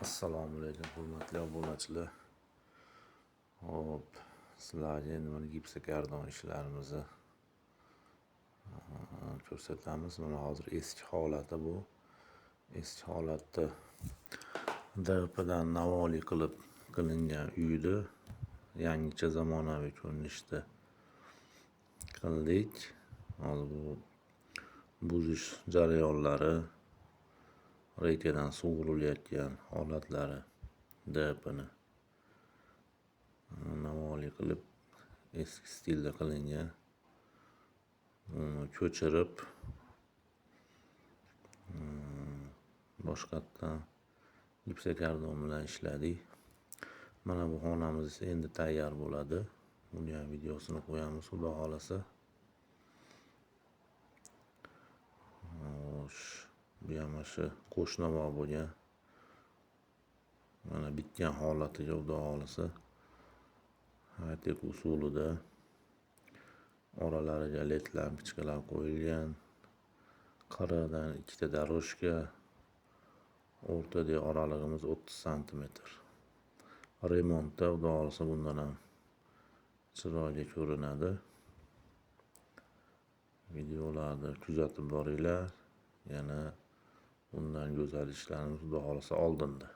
Assalomu alaykum, hurmatli obunachilar. Xo'p, sizlarga endi mana gipsokardon ishlarimizni ko'rsatamiz. Mana hozir eski holati bu. Eski holatda DVPdan navoli qilib qilingan uyni yangicha zamonaviy ko'rinishda qildik. Hozir bu buzish jarayonlari, reykadan sug'urilayotgan holatlari, DVPni navoli qilib eski stilda qilingan. Uni ko'chirib, boshqatdan gipsokardon bilan ishladik. Mana bu xonamiz esa endi tayyor bo'ladi. Buni ham videosini qo'yamiz, xudo xohlasa. Xo'sh, bu ham mana shu qo'shnavo bo'lgan. Mana bitgan holatiga, xudo xohlasa, high-tech usulida oralariga led lampochkalar qo'yilgan. Qiridan ikkita дорожка, o'rtadagi oralig'imiz 30 santimetr. Remontda xudo xohlasa bundan ham chiroyli ko'rinadi. Videolarni kuzatib boringlar. Yana bundan go'zal ishlarimiz xudo xohlasa oldinda.